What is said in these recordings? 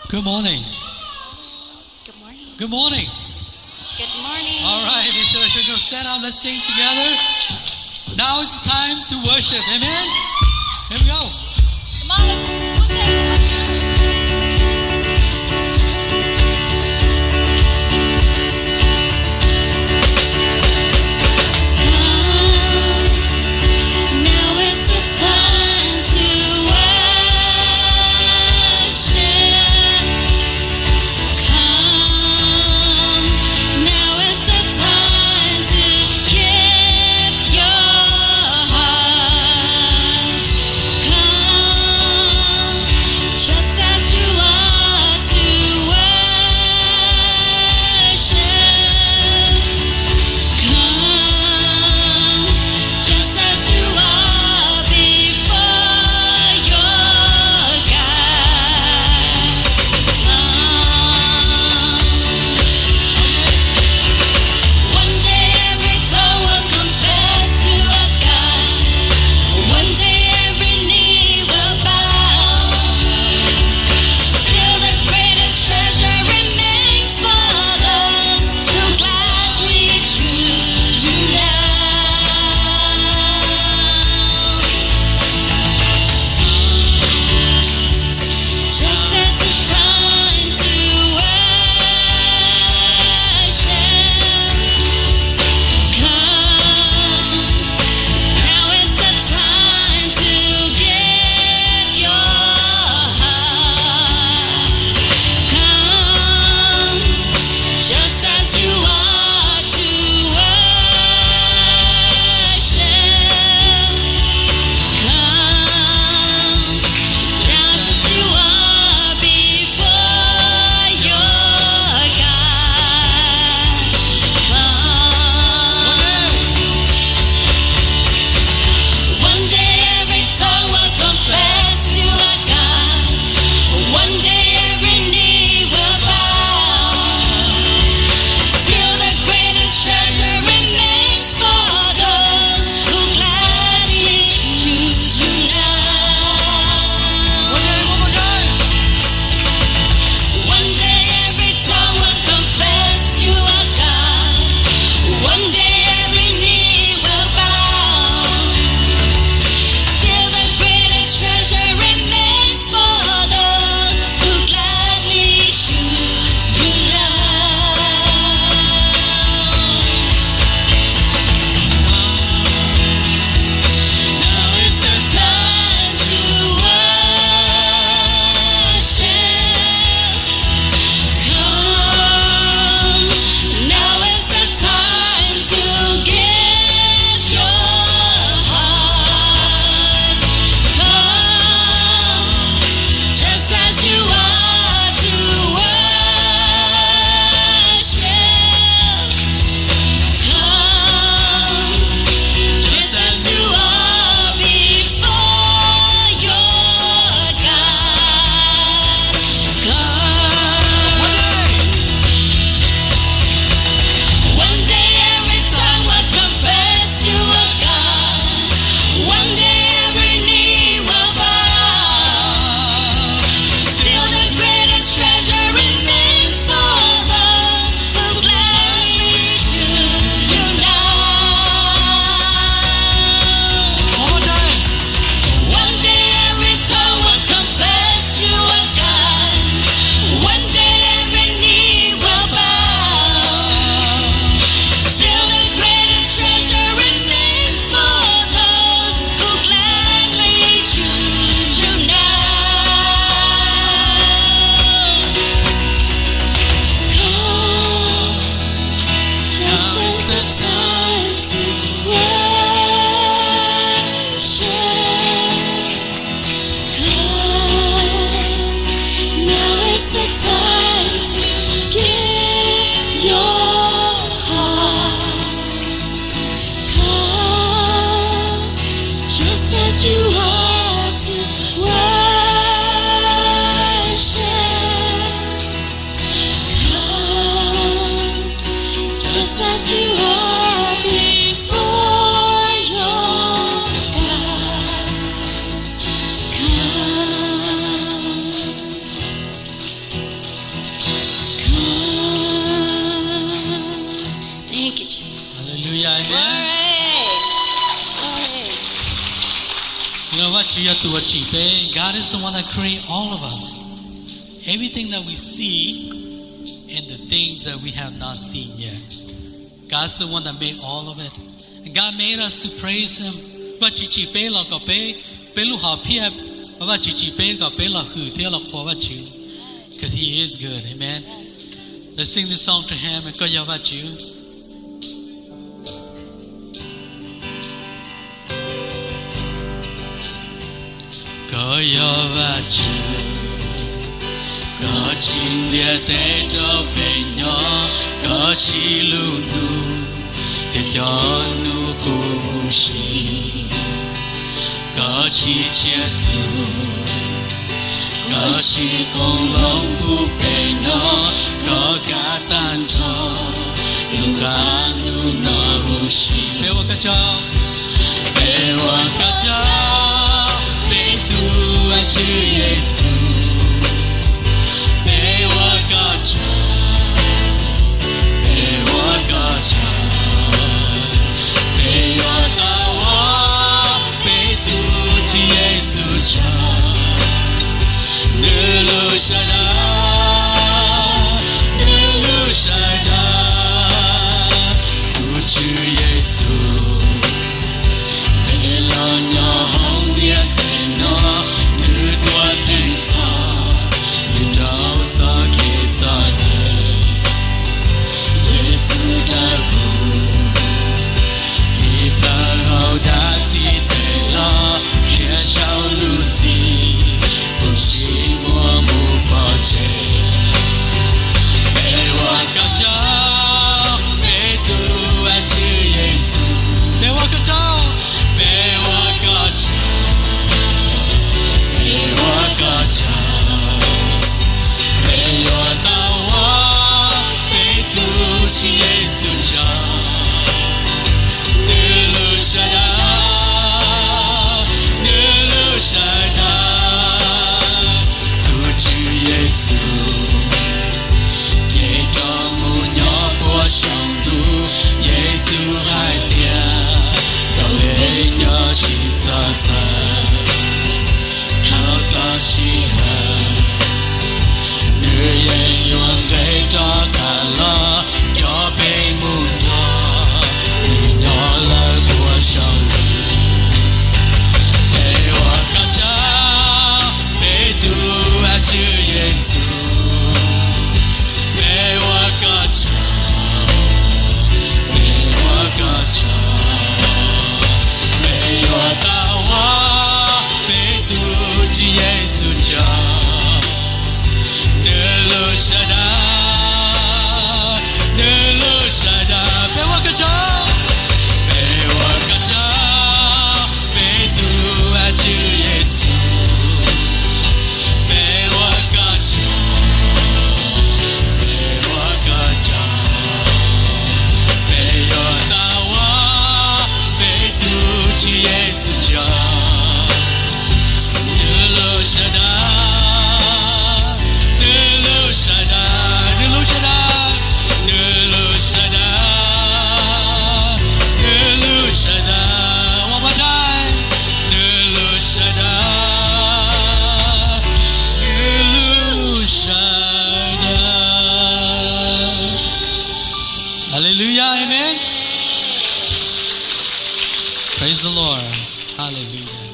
Good morning. Good morning. Good morning. Good morning. All right, make sure that you're gonna stand up. Let's sing together. Now it's time to worship. Amen. Here we go. Come on, let's put that in the church. Now is the time to worship. Come, now is the time to give your heart. Come, just as you are to worship. Come, just as you are before your God. Come. One day every tongue will confess you are God. One day every knee will bow. Still the greatest treasure remains for those who gladly choose you now. Just as it's time to worship, come. Now is the time to give your heart. Come, just as you are to worship. Come, just as you are before your God. Come. One day every tongue will confess you are God. One day every knee will bow. Still the greatest treasure remains for those who gladly choose you now. One day, one more time. One day every tongue will confess you are God. One day every knee will bow. Still the greatest treasure remains for those who gladly choose you now. Now it's the time to worship. Come, now is the time to give your heart. Come, just as you are to worship. Come, just as you are before your God. Come. One day every tongue will confess you are God. One day every knee will bow. Still the greatest treasure remains for those who gladly choose you now. One more time. One day every tongue will confess you are God. One day every knee will bow. Still the greatest treasure remains for those who gladly choose you now. Come, just as the time to worship. Come, now is the time to give your heart. Come, just as you are to worship. Come, just as you are before your God. Come. Tus yog tus uas tsim peb. God is the one that create all of us. Everything that we see and the things that we have not seen yet. God is the one that made all of it. And God made us to praise Him. Vajtswv tsim peb los kom peb, peb lub hom phiaj, Vajtswv tsim peb kom peb los hwm thiab los qhuas Vajtswv. Because He is good. Amen. Let's sing this song to Him. Koj yog Vajtswv. Koj yog Vajtswv, koj tsim ntiaj teb rau peb nyob, koj tsim lub ntuj, thiab cov nub qub huv si. Koj tsim tsiaj txhu, koj tsim qoob loo puv peb nyob, koj kav tag nrho lub qab ntuj no huv si. Peb ua koj tsaug, peb ua koj tsaug, peb tus Vajtswv Yexus. Peb ua koj tsaug, peb ua koj tsaug, peb yuav tau ua peb tus Tswv Yexus tsaug. Nws lub sawv daws, nws lub sawv daws, tus Tswv Yexus. Nws los nyob hauv ntiaj teb no, nws tuav theej txhoj, nws rau txoj kev txom nyem. Yexus dawb huv, tiv thawj hauv dab txi tes los, thiab sau lub txim, ua tsis muaj mus pov tseg. Peb ua koj tsaug, peb tus Vajtswv Yexus. Peb ua koj tsaug, peb ua koj tsaug, peb ua koj tsaug. Peb yuav tau ua peb tus Tswv Yexus tsaug. Nws lub sawv daws, nws lub sawv daws, tus Tswv Yexus. Ces rov mus nyob puag saum ntuj, Yexus hais tias, tau peb nyob tsis txog txawv, thaum txog sij hawm, nws yeej yuav nqes rov qab los coj peb mus nrog nws nyob lawm puag saum ntuj. Peb ua koj tsaug, peb tus Vajtswv Yexus. Peb ua koj tsaug, peb ua koj tsaug, peb yuav tau ua peb tus Tswv Yexus tsaug. Nws lub sawv daws, nws lub sawv daws, peb ua koj tsaug, peb ua koj tsaug, peb tus Vajtswv Yexus. Peb ua koj tsaug, peb ua koj tsaug, peb yuav tau ua peb tus Tswv Yexus tsaug. Nws lub sawv daws, nws lub sawv daws, nws lub sawv daws, nws lub sawv daws, nws lub sawv daws, ua pov thawj, nws lub sawv daws, nws lub sawv daws. Hallelujah, amen. Praise the Lord. Hallelujah.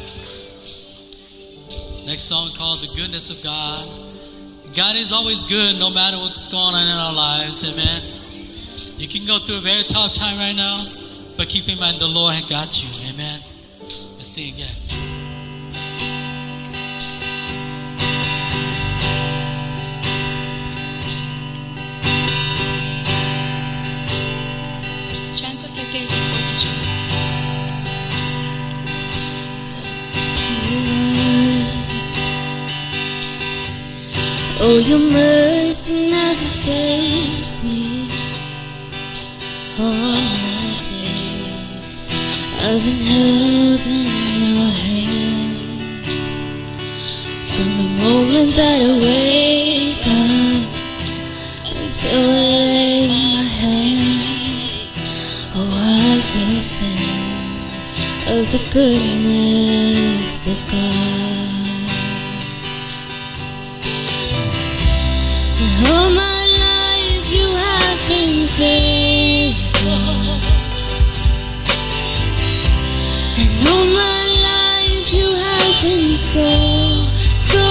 Next song called The Goodness of God. God is always good no matter what's going on in our lives. Amen. You can go through a very tough time right now, but keep in mind the Lord has got you. Amen. Let's sing again. Oh, your mercy never fails me. All my days I've been held in your hands. From the moment that I wake up until I lay my head, oh, I will sing of the goodness of God. And all my life you have been faithful. And all my life you have been so, so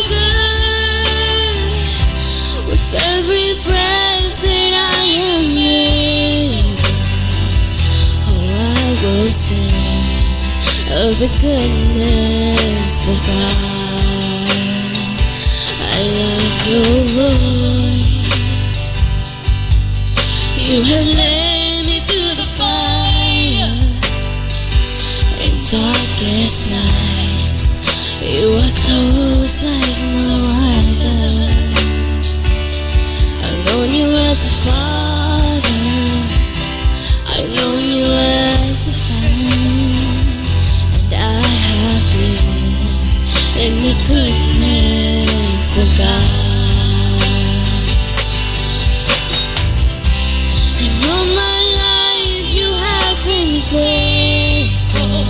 good. With every breath that I am able, oh, I will sing of the goodness of God. I love your voice. You have led me through the fire in darkest night. You are close like no other. I've known you as a father. I've known you as a friend. And I have lived in the goodness of God. And all my life you have been faithful.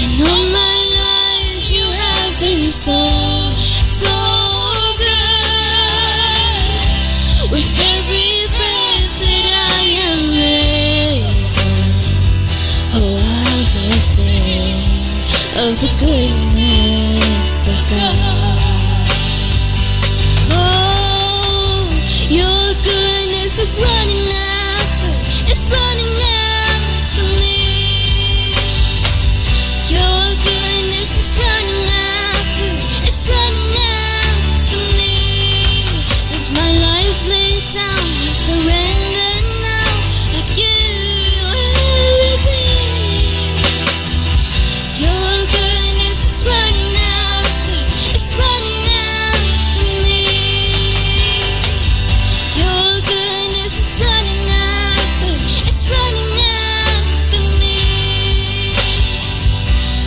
And all my life you have been so, so good. With every breath that I am able, oh, I will sing of the goodness of God. Oh, your goodness is running after, it's running after me. Your goodness is running after, it's running after me. With my life laid down, I surrender now. I give you everything. Your goodness is running after, it's running after me. Your goodness is running after, it's running after me.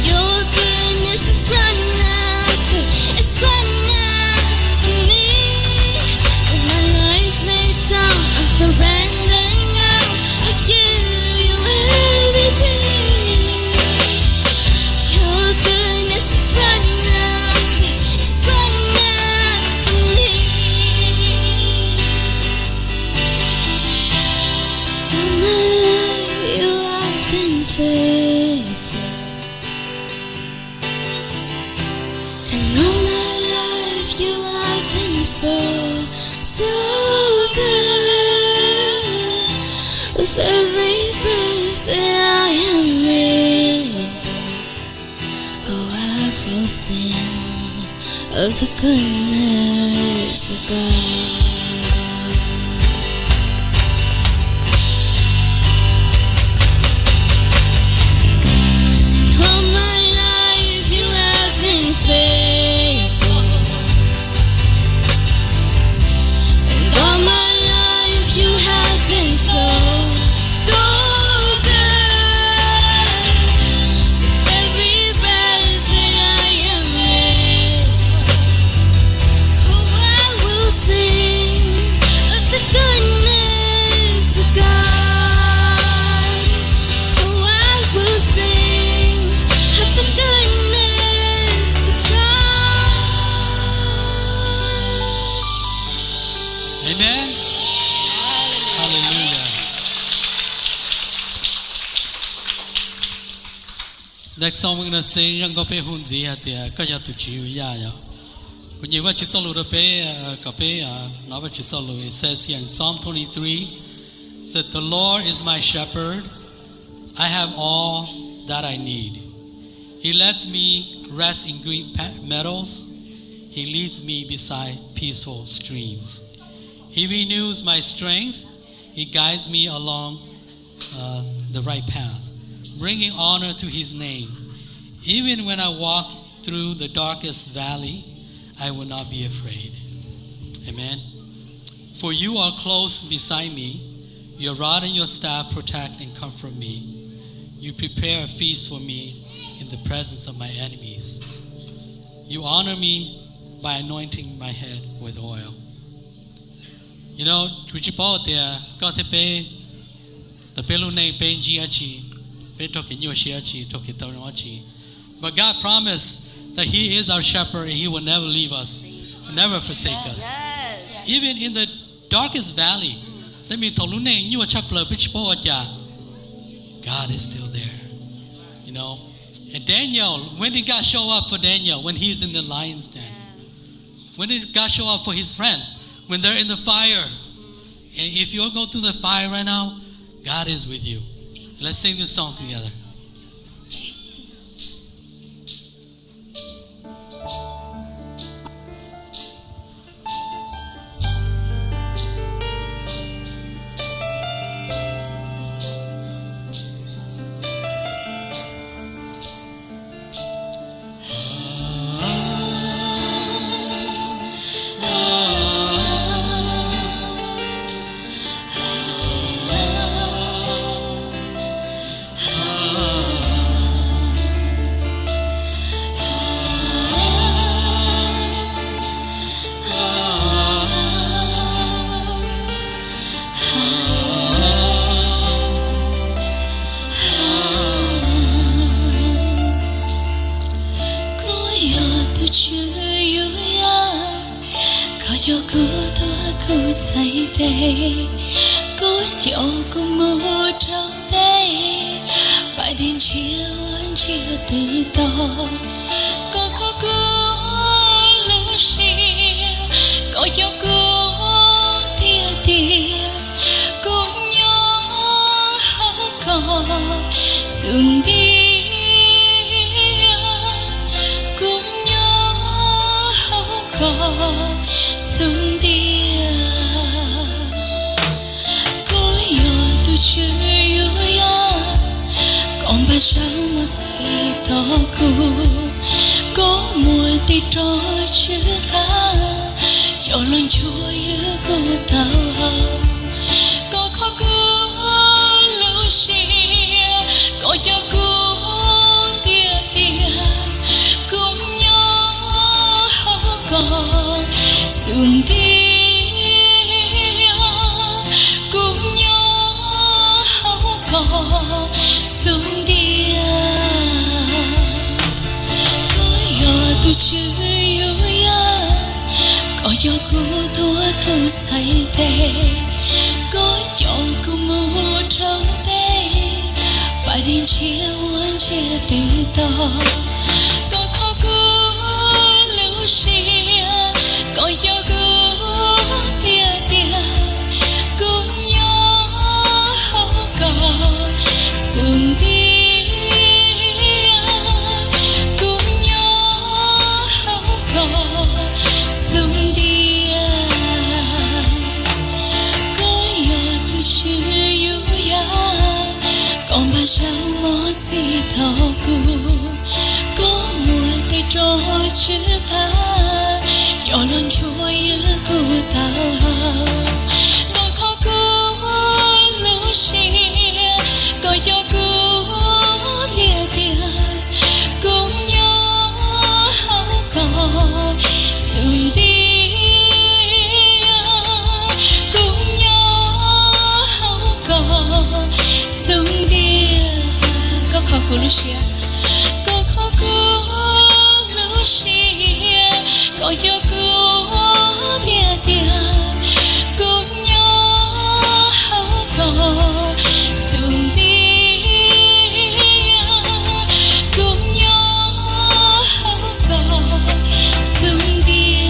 Your goodness is running after, it's running after me. With my life laid down, I surrender now. I give you everything. Your goodness is running after, it's running after me. All my life you have been faithful. And all my life you have been so, so good. With every breath that I am able, oh, I will sing of the goodness of God. All my life you have been faithful. And all my life you have been so, so good. With every breath that I am able, oh, I will sing of the goodness of God. Oh, I will sing of the goodness of God. Amen. Hallelujah. Next song we're gonna sing, zoo nkaus peb hu ntxiv hais tias Koj yog tus Tswv yaj yom. Kuv nyeem Vajtswv txoj lus rau peb, kom peb hnov Vajtswv txoj lus. It says here in Psalm twenty-three, it said, "The Lord is my shepherd. I have all that I need. He lets me rest in green pa-, meadows. He leads me beside peaceful streams. He renews my strength. He guides me along uh, the right path, bringing honor to his name. Even when I walk through the darkest valley, I will not be afraid." Amen. "For you are close beside me. Your rod and your staff protect and comfort me. You prepare a feast for me in the presence of my enemies. You honor me by anointing my head with oil." You know, kuv tsis paub tias koj thiab peb, thaum peb lub neej peb ntsib dab tsi, Peb raug kev nyuaj siab dab tsi, raug kev tau zoo dab tsi, but God promised that He is our shepherd and He will never leave us, never forsake us. Even in the darkest valley, tej me thaum lub neej nyuaj tshaj plaws peb tsis paub ua cas, God is still there. You know? And Daniel, when did God show up for Daniel? When he's in the lion's den. When did God show up for his friends? When they're in the fire. And if you go through the fire right now, God is with you. Let's sing this song together. Koj yog tus Tswv yug yam, koj coj kuv tuaj kuv txhais tes, koj coj kuv mus rau teb, pab dej ntshiab uas ntsiag twb to. Koj kho kuv lub siab, koj coj kuv tiag tiag, kuv nyob hauv koj xub ntiag, kuv nyob hauv koj xub ntiag. Koj yog tus Tswv yug yam, koj npaj zaub mov txhij tau kuv, koj muab tej roj tsw qab coj los nchuav ywg kuv taub hau. Koj kho kuv lub siab, koj coj kuv tiag tiag, kuv nyob hauv koj xub ntiag, kuv nyob hauv koj xub ntiag. Koj yog tus Tswv yug yam, koj coj kuv tuaj kuv txhais tes, koj coj kuv mus rau teb, pab dej ntshiab uas ntsiag twb to. Koj kho kuv lub siab, koj coj kuv tiag tiag, kuv nyob hauv koj xub ntiag, kuv nyob hauv koj xub ntiag. Koj yog tus Tswv yug yam, koj npaj zaub mov txhij tau kuv, koj muab tej roj tsw qab coj los nchuav ywg kuv taub hau. Koj kho kuv lub siab, koj coj kuv tiag tiag, kuv nyob hauv koj xub ntiag, kuv nyob hauv koj xub ntiag. Koj kho kuv lub siab, koj kho kuv lub siab, koj coj kuv tiag tiag, kuv nyob hauv koj xub ntiag, kuv nyob hauv koj xub ntiag.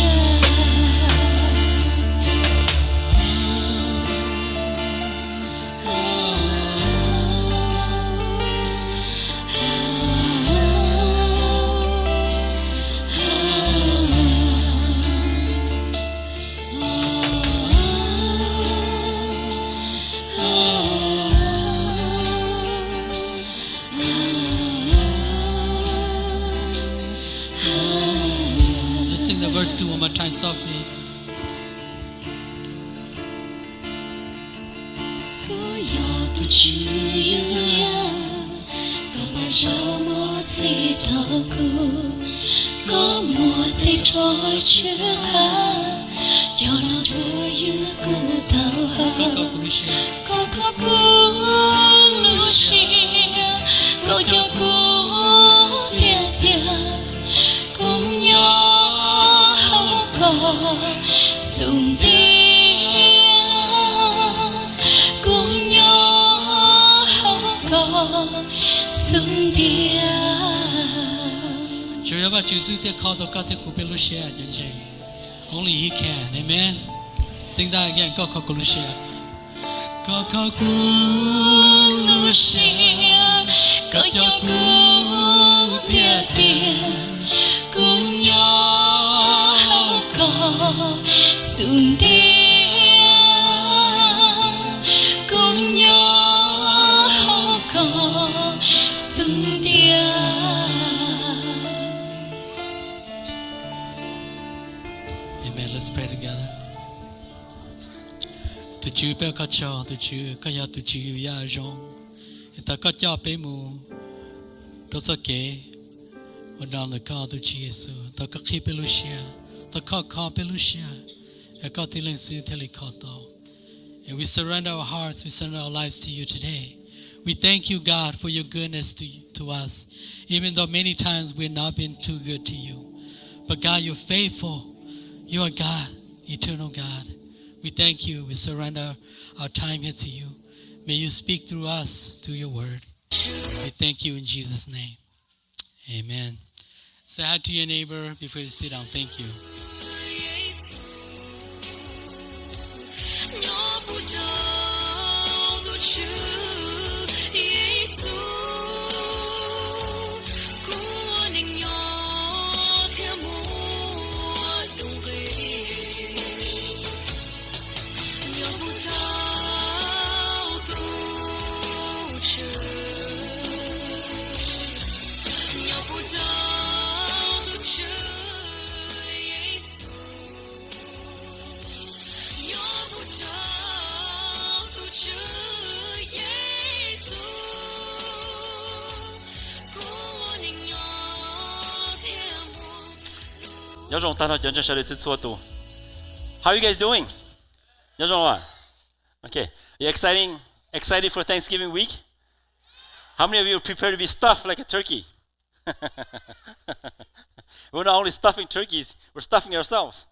Let's sing the verse two one more time softly. Koj yog tus Tswv yug yam, koj npaj zaub mov txhij rau kuv, koj muab tej roj tsw qab coj los nchuav ywg kuv taub hau. Koj kho kuv lub siab, Tswv xwb thiaj kho tau koj thiab kuv peb lub siab cov ntseeg. Only He can. Amen. Sing that again. Koj kho kuv lub siab. Koj kho kuv lub siab, koj coj kuv thiab tiag, kuv nyob hauv koj xub ntiag, kuv nyob hauv koj xub ntiag. Amen. Let's pray together. Tus Tswv, peb ua koj tsaug, tus Tswv, koj yog tus Tswv yaj zoo. Thov koj coj peb mus rau txoj kev uas ntawm koj, tus Tswv Yexus. Thov koj qhib peb lub siab, thov koj kho peb lub siab, es koj tib leeg xwb thiaj li kho tau. And we surrender our hearts, we surrender our lives to you today. We thank you, God, for your goodness to, to us, even though many times we've not been too good to you. But God, you're faithful. You are God, eternal God. We thank you. We surrender our time here to you. May you speak through us, through your word. We thank you in Jesus' name. Amen. Say hi to your neighbor before you sit down. Thank you. Nyob zoo tag nrho cov ntseeg sawv daws txhua txhua tus. How are you guys doing? Nyob zoo a? Okay. Are you exciting, excited for Thanksgiving week? How many of you are prepared to be stuffed like a turkey? We're not only stuffing turkeys, we're stuffing ourselves.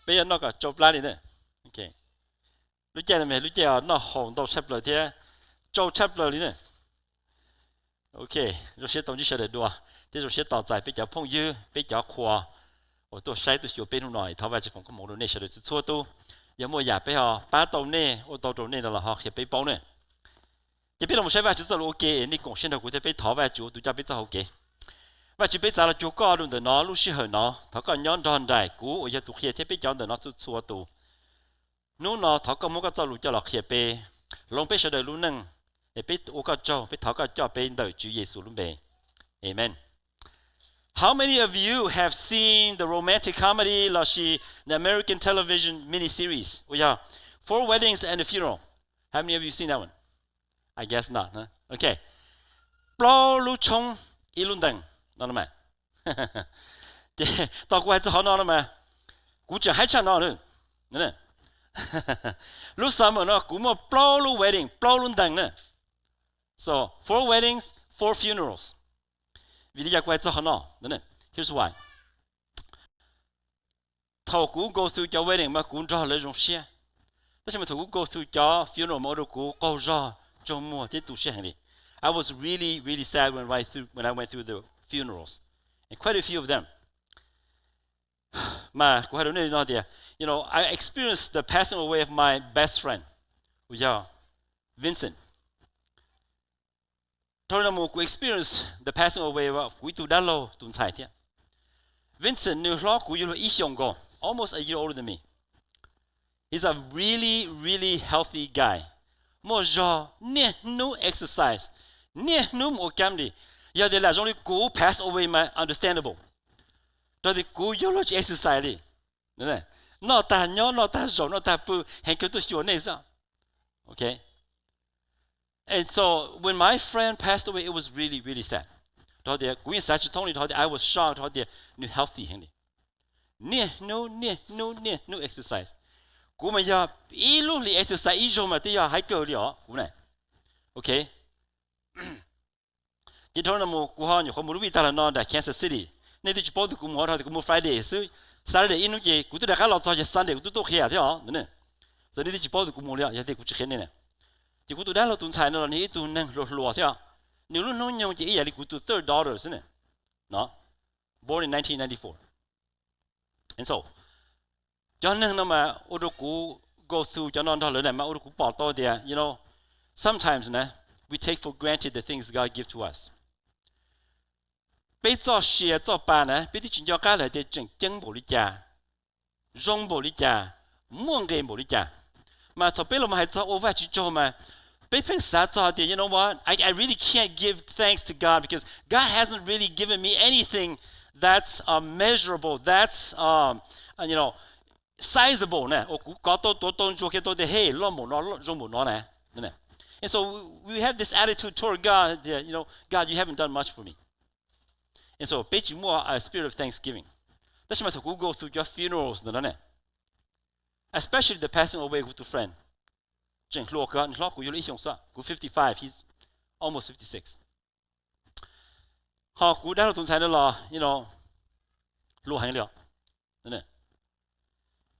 Peb yuav noj kom tsau plab li na. Lub caij no mas lub caij noj haus ntau tshaj plaws thiab tsau tshaj plaws li na. Ok, zoo siab tau ntsib sawv daws dua, thiab zoo siab tos txais peb cov phooj ywg, peb cov qhua uas tuaj saib tuaj xyuas peb hnub no. Thov Vajtswv foom koob hmoov rau nej sawv daws txhua txhua tus. Yog muaj yam peb ho pab tau nej, ua tau rau nej no los ho qhia peb paub na. Ces peb los mus saib Vajtswv txoj lus ua ke, nej koom siab nrog kuv thiab peb thov Vajtswv ua tus coj peb txoj hauv kev. Vajtswv, peb txav los cuag koj rau ntawm no lub sij hawm no, thov koj nyob nrog nraim kuv uas yog tus qhia thiab peb cov ntawm no txhua txhua tus. Hnub no thov koj muab koj txoj lus coj los qhia peb, hloov peb sawv daws lub neej, es peb ua koj tsaug, peb thov koj coj peb ntawm Tswv Yexus lub npe. Amen. How many of you have seen the romantic comedy lossis the American television miniseries uas yog Four Weddings and a Funeral? How many of you seen that one? I guess not. Ok, plaub lub tshoob ib lub ntees no mas. Ces tau kuv hais txog qhov no no mas, kuv tseem haib tshaj no. Lub summer no kuv muaj plaub lub wedding, plaub lub ntees na. So, four weddings, four funerals. Vim li cas kuv hais txog qhov no? Here's why. Thaum kuv go through cov wedding mas kuv nrog lawv zoo siab, tab sis mas thaum kuv go through cov funeral mas ua rau kuv qaug zog, tsaug muag thiab tu siab heev li. I was really, really sad when I went through, when I went through the funerals, and quite a few of them. Mas kuv hais rau nej li no tias, you know, I experienced the passing away of my best friend, uas yog Vincent. Dhau li no mus kuv experience the passing away of kuv ib tug dab laug tus ntxhais thiab. Vincent nws hlob kuv yuav luag ib xyoos nkaus, almost a year older than me. He's a really, really healthy guy. Muaj zog, niaj hnub exercise, niaj hnub mus ua kam li. Yog tias lam zoo li kuv pass away mas understandable, rau tias kuv yuav luag tsis exercise li. Noj tag nyob, noj tag zaum, noj tag pw, heev kawg tuaj xyuas nej xwb. Ok. And so when my friend passed away, it was really, really sad. Rau tias kuv yeej xav tsis thoob li, rau tias I was shocked, rau tias nws healthy heev li. Niaj hnub, niaj hnub, niaj hnub exercise. Kuv mas yog ib lub hlis exercise ib zaug mas twb yog haib kawg li os kuv na. Ok. Ces dhau no mus kuv ho nyuam qhuav mus lub vij tag los no nram Kansas City. Nej twb tsis paub tias kuv mus, rau tias kuv mus Friday xwb, Saturday ib hnub ces kuv twb rov qab los txog ces Sunday kuv twb tuaj qhia thiab os. Txawm nej twb tsis paub tias kuv mus li, yog tias kuv tsis qhia nej na. Ces kuv tus dab laug tus ntxhais no los nws ib tug neeg hluas hluas thiab, nws lub hnub nyoog ces ib yam li kuv tus third daughter xwb na. No, Born in nineteen ninety-four. And so, cov neeg no mas ua rau kuv go through cov no nrog lawv na mas ua rau kuv pom tau tias, you know, sometimes na, we take for granted the things God give to us. Peb txoj sia txoj pa na peb twb tsis nco qab lawm tias tseem ceeb npaum li cas, zoo npaum li cas, muaj nqis npaum li cas. Mas thaum peb los hais txog ua Vajtswv tsaug mas peb pheej xav txog tias, you know what, I, I really can't give thanks to God because God hasn't really given me anything that's uh, measurable, that's um, uh, you know, sizable na, uas kuv kov tau tuav tau ntsuas kiag tau tias, hey, loj npaum no, zoo npaum no na. And so we have this attitude toward God, you know, God, you haven't done much for me. And so peb tsis muaj a spirit of thanksgiving. Tab sis mas thaum kuv go through cov funerals ntawm no ne, especially the passing away of a friend, tseem hluas kawg, nws hlob kuv yug li ib xyoos xwb, kuv fifty five, he's almost fifty six. Ho kuv dab laug tus ntxhais no los, you know, hluas heev li os.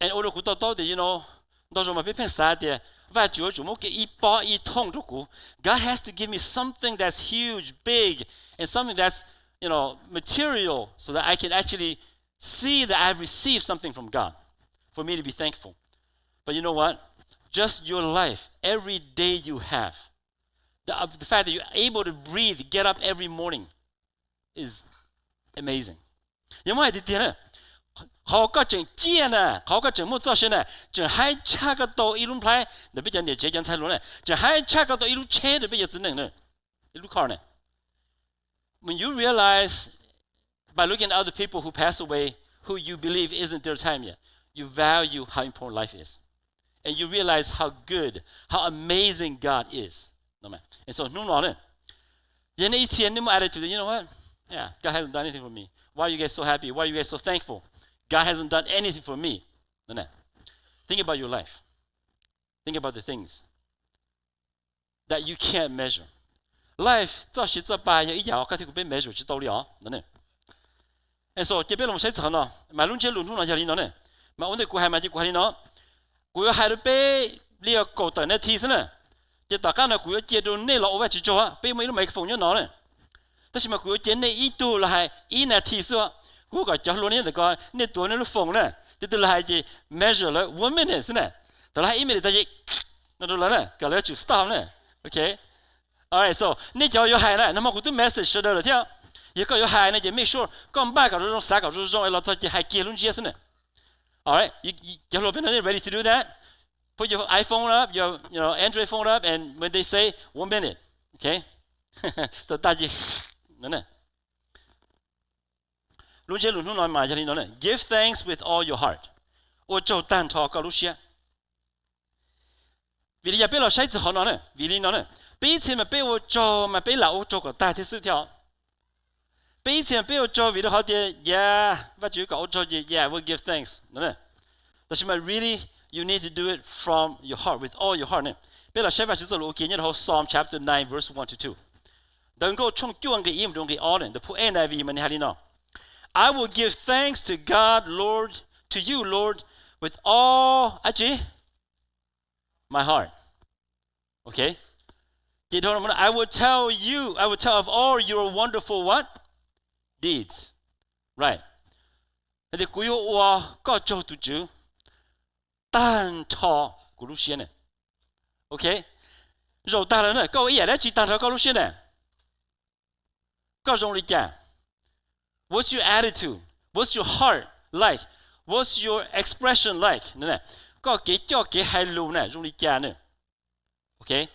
And ua rau kuv to taub tias, you know, ntau zaus mas peb pheej xav tias Vajtswv yuav tsum muab kev ib pob ib thooj rau kuv. God has to give me something that's huge, big, and something that's, you know, material so that I can actually see that I've received something from God for me to be thankful. But you know what? Just your life, every day you have, the, the fact that you're able to breathe, get up every morning is amazing. Yog muab hais tiag tiag na, qhov koj tseem ciaj na, qhov koj tseem muaj txoj sia na, tseem haib tshaj koj tau ib lub nplhaib ntawm peb cov niam tsev cov ntxhais hluas na, tseem haib tshaj koj tau ib lub tsheb rau peb cov txiv neej na, ib lub car na. When you realize by looking at other people who pass away, who you believe isn't their time yet, you value how important life is. And you realize how good, how amazing God is. And so hnub no ne, yog nej ib txhia nej muaj attitude, you know what? Yeah, God hasn't done anything for me. Why are you guys so happy? Why are you guys so thankful? God hasn't done anything for me. Think about your life. Think about the things that you can't measure. Life, txoj sia txoj pa yog ib yam koj thiab kuv peb measure tsis tau li os. And so cia peb los saib txog qhov no, mas lub ntsiab lus hnub no yog li no ne. Mas ua ntej kuv hais mas ces kuv hais li no, kuv yuav hais rau peb li kaum tawm nas this xwb na. Ces tom qab no kuv yuav cia rau nej los ua Vajtswv tsaug, peb muaj ib lub microphone nyob no na. Tab sis mas kuv yuav cia nej ib tug los hais ib nas this xwb. Kuv kom cov hluas nej ntawm ko nej tuav nej lub phone na, tus twg los hais ces measure lawv one minute xwb na. Thaum lawv hais ib minute tag ces no rau lawv na, kom lawv tsum stop na. Ok. Alright, so nej cov yuav hais na, nag hmo kuv twb message sawv daws lawm thiab. Yog koj yuav hais no ces make sure koj npaj kom zoo zoo, xav kom zoo zoo es los txog ces hais kiag lub ntsiab xwb na. Alright, cov hluas peb no, ready to do that? Put your iPhone up, your, you know, Android phone up, and when they say one minute, okay? Tag tag ces lub ntsiab lus hnub no mas yog li no ne, give thanks with all your heart. Ua tsaug tag nrho koj lub siab. Vim li cas peb los saib txog qhov no ne? Vim li no ne, peb ib txhia mas peb ua tsaug mas peb lam ua tsaug kom tag thiab xwb thiab. Peb ib txhia mas peb ua tsaug vim rau qhov tias, yeah, Vajtswv kom ua tsaug ces, yeah, we'll give thanks no. Tab sis mas really, you need to do it from your heart, with all your heart ne. Peb los saib Vajtswv txoj lus ua ke nyob rau hauv Psalm chapter nine, verse one to two. Ntawv Nkauj tshooj cuaj nqe ib mus rau nqe ob ne, ntawm phau N I V mas nws hais li no: I will give thanks to God, Lord, to you, Lord, with all, dab tsi? My heart. Ok. Ces dhau no, I will tell you, I will tell of all your wonderful what? Deeds. Right. Hais tias kuv yuav ua koj tsaug tus Tswv tag nrho kuv lub siab na. Ok. Zaum tag lawm na, koj ua ib yam dab tsi tag nrho koj lub siab na? Koj zoo li cas? What's your attitude? What's your heart like? What's your expression like? Koj kev coj kev hais lus na zoo li cas na? Ok.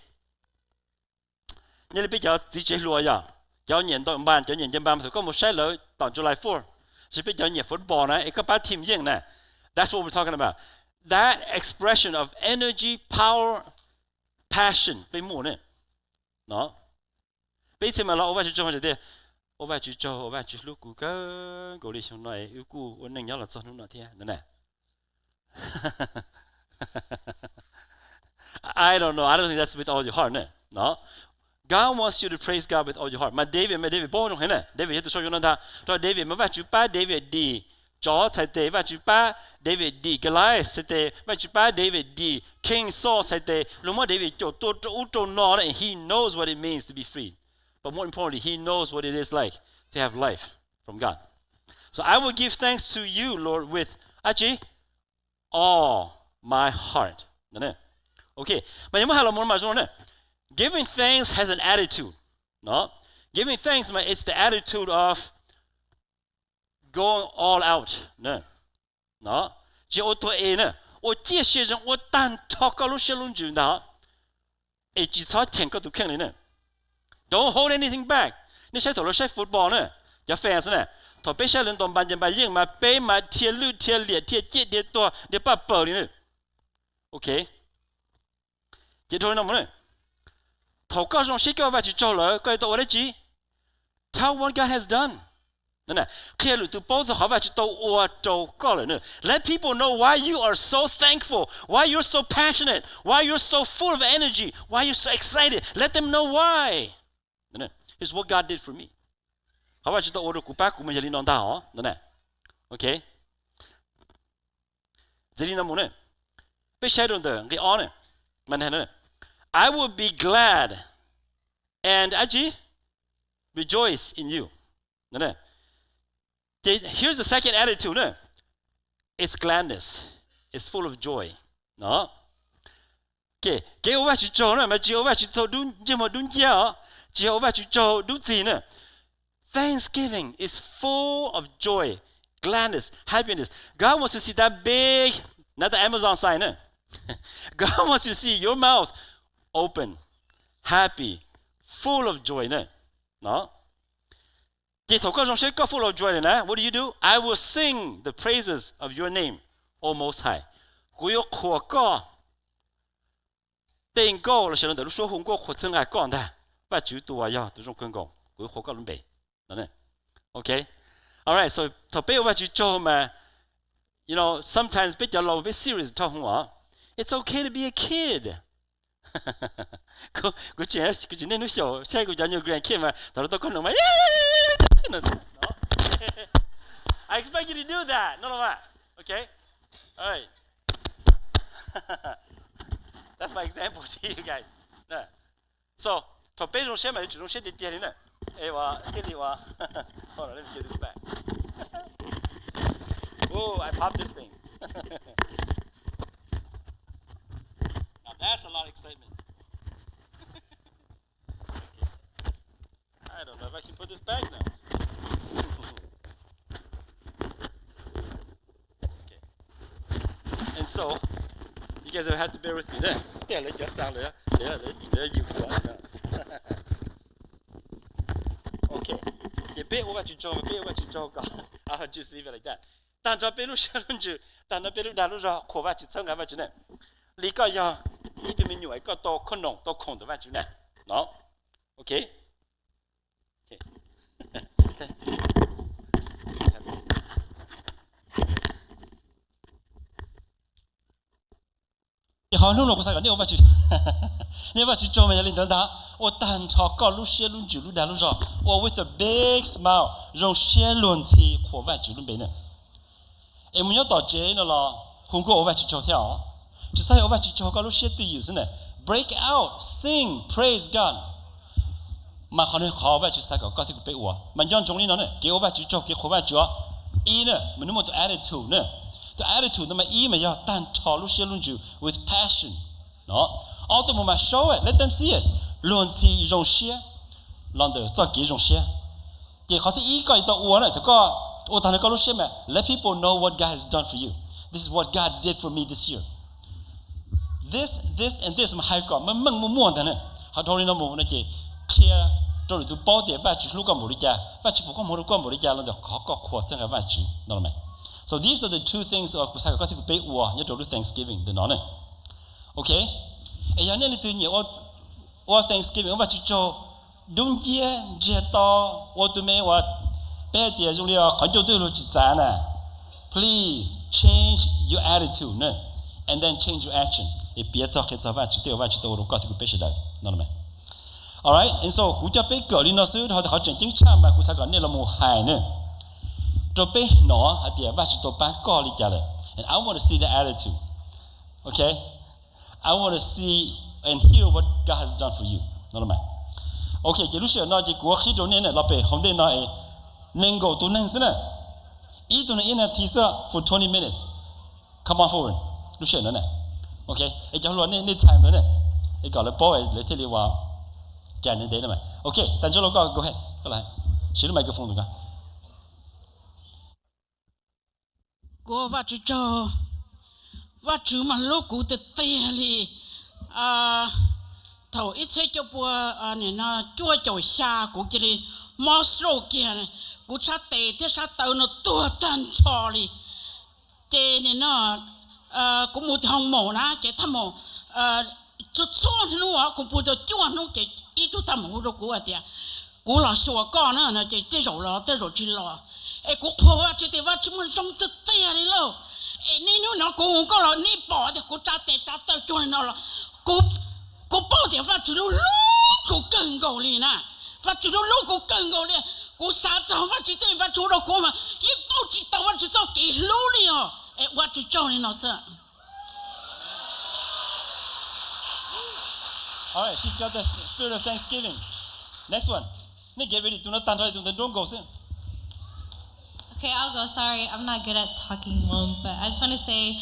Nyob li peb cov txiv tsev hluas yog cov nyiam ntaus npas, cov nyiam nce npas, thaum koj mus saib lawv tom July Fourth, sis peb cov nyiam football na es koj pab team yeej na. That's what we're talking about. That expression of energy, power, passion peb muaj ne. No, peb ib txhia mas los ua Vajtswv tsaug tias, ua Vajtswv tsaug, ua Vajtswv hlub kuv kawg nkaus li xyoo no es wb kuj ua neej nyob los txog hnub no thiab na. I don't know, I don't think that's with all your heart ne. No. God wants you to praise God with all your heart. Mas David, mas David paub zoo heev na, David yog tus sau yuav no ntag. Rau David mas Vajtswv pab David dim tsov txhais tes, Vajtswv pab David dim Goliath txhais tes, Vajtswv pab David dim King Saul txhais tes, luag muab David caum tua rau ub rau no na, and he knows what it means to be free. But more importantly, he knows what it is like to have life from God. So I will give thanks to you, Lord, with, a tsi, all my heart. Ok, mas yog muab hais los mus mas zoo ne. Giving thanks has an attitude. No, giving thanks mas it's the attitude of going all out. No, tsis ua tuag es na, ua ciaj sia zoo, ua tag nrho koj lub siab lub ntsws ntag, es tsis txhob cheem koj tus kheej li na. Don't hold anything back. Nej saib thaum lawv saib football na, cov fans na, thaum peb saib lawv ntaus npas ces npas yeej mas peb mas dhia lwj dhia liam dhia ciaj dhia tuag dhia paj paws li na. Ok, ces dhau li no mus na, thaum koj zoo siab koj Vajtswv tsaug lawm koj yuav tau ua dab tsi? Tell what God has done. Qhia lwm tus paub txog qhov Vajtswv tau ua rau koj lawm na. Let people know why you are so thankful, why you're so passionate, why you're so full of energy, why you're so excited. Let them know why. Here's what God did for me. Qhov Vajtswv tau ua rau kuv pab kuv mas yog li no ntag os. Ok, txij li no mus na, peb saib rau ntawm nqe ob na, mas I will be glad and, a tsi, rejoice in you. Ces here's the second attitude na, it's gladness, it's full of joy. Kev ua Vajtswv tsaug na mas tsis yog ua Vajtswv tsaug dub ntsej muag dub nciab os, tsis yog ua Vajtswv tsaug dub txig na. Thanksgiving is full of joy, gladness, happiness. God wants to see that big, not the Amazon sign na. God wants to see your mouth open, happy, full of joy na. Ces thaum koj zoo siab koj full of joy na, what do you do? I will sing the praises of your name, O Most High. Kuv yuav qhuas koj tej nkauj los sis los ntawm lub suab hu nkauj qhuas txhawb nqa koj ntag, Vajtswv tus uas yog tus zoo kawg nkaus, kuv yuav qhuas koj lub npe. Ok, alright, so thaum peb ua Vajtswv tsaug mas, you know, sometimes peb cov laus peb serious dhau hwv os. It's okay to be a kid. Kuv tsis, kuv tsis niaj hnub xyaum saib kuv cov nyuag grandkid mas thaum lawv tau koj num mas, I expect you to do that, no, no, no. Okay, all right. That's my example to you guys. So thaum peb zoo siab mas yuav tsum zoo siab tiag tiag li na. Es ua thiaj li ua, hold on, let me get this back. Oh, I popped this thing. Now that's a lot of excitement. Okay. I don't know if I can put this back now. Okay. And so, you guys will have to bear with me then. Tiag lawv cov xav lawv, lawv, lawv, lawv yus kuv. Ok, ces peb ua Vajtswv tsaug, peb ua Vajtswv tsaug kom, I'll just leave it like that. Tag nrho peb lub siab lub ntsws, tag nrho peb lub dag lub zog qhuas Vajtswv, txhawb nqa Vajtswv na. Li koj yog ib tug me nyuam koj tau khoom noom tau khoom ntawm Vajtswv na. No, ok. Ces qhov hnub no kuv xav kom nej ua Vajtswv, nej ua Vajtswv tsaug mas yog li ntawd ntag, ua tag nrho koj lub siab lub ntsws lub dag lub zog, ua with a big smile, zoo siab luag ntxhi qhuas Vajtswv lub npe na. Es mus nyob tom tsev no los hu nkauj ua Vajtswv tsaug thiab os. Tsis txhob yog ua Vajtswv tsaug koj lub siab twj ywm xwb na. Break out, sing, praise God. Mas qhov no qhov Vajtswv xav kom koj thiab kuv peb ua mas nco ntsoov li no na, kev ua Vajtswv tsaug kev qhuas Vajtswv. Ib na mas nws muaj tus attitude na. Tus attitude no mas ib mas yog tag nrho lub siab lub ntsws with passion. No, ob tuaj mus mas show it, let them see it. Luag ntxhi zoo siab los ntawm txoj kev zoo siab. Ces qhov thib ib koj yuav tau ua na, thaum koj ua tag nrho koj lub siab mas let people know what God has done for you. This is what God did for me this year. This, this and this mas hais kom meej meej muaj muaj ntag na. Ho dhau li no mus no ces qhia rau lwm tus paub tias Vajtswv hlub koj npaum li cas, Vajtswv foom koob hmoov rau koj npaum li cas los ntawm qhov koj qhuas txhawb nqa Vajtswv no los mas. So these are the two things uas kuv xav kom koj thiab kuv peb ua nyob rau lub Thanksgiving ntawm no na. Ok, es yog nej leej twg nyiam ua Thanksgiving ua Vajtswv tsaug dub nciab ntsiag to, ua tus me uas peb hais tias zoo li qhov ncauj twb luag tsis txav na, please change your attitude na, and then change your action, es piav txog qhia txog Vajtswv tej uas Vajtswv tau ua rau koj thiab kuv peb sawv daws no los mas. Alright, and so kuv coj peb kawm li no xwb, ho tias qhov tseem ceeb tshaj mas kuv xav kom nej los mus hais na, rau peb hnov hais tias Vajtswv tau pab koj li cas lawm. And I want to see the attitude. Ok, I want to see and hear what God has done for you no los mas. Ok, ces lub sij hawm no ces kuv qhib rau nej na, los pem hauv ntej no es nees nkaum tus neeg xwb na. Ib tug neeg ib nas this xwb for twenty minutes. Come on forward. Lub sij hawm no ne. Ok, es cov hluas nej, nej time lawv ne, es kom lawv paub lawv thiaj li ua cas ntev ntev no mas. Ok, tag ntsib los koj go ahead, koj los siv lub microphone tus ko. Kuv ua Vajtswv tsaug, Vajtswv mas hlub kuv tiag tiag li. Thaum ib txhiab cuaj pua, nim no cuaj caum xya kuv cia li mob stroke kiag, kuv sab tes thiab sab taw no tuag tag nrho li. Ces nim no kuv mus tim hoo maum na ces thaj maum txhua txhua hnub kuv pw tau cuaj hnub ces ib tug thaj maum hu rau kuv hais tias kuv los xyuas koj na no ces tej zaum los tej zaum tsis los. Es kuv qhuas Vajtswv tias Vajtswv mas zoo tiag tiag li lauj. Es niaj hnub no kuv hu koj los nej pom tias kuv tsa tes tsa taw cuag li no los kuv paub tias Vajtswv hlub hlub kuv kawg nkaus li na. Vajtswv hlub hlub kuv kawg nkaus li. Kuv xav txog Vajtswv tej Vajtswv hu rau kuv mas yeej paub tsis tau Vajtswv txoj kev hlub li os. Es ua Vajtswv tsaug li no xwb. All right, she's got the spirit of thanksgiving. Next one. Nej get ready, tus no tag nrho li tus ntawd nraub nkaus xwb. Okay, I'll go. Sorry, I'm not good at talking Hmong, but I just want to say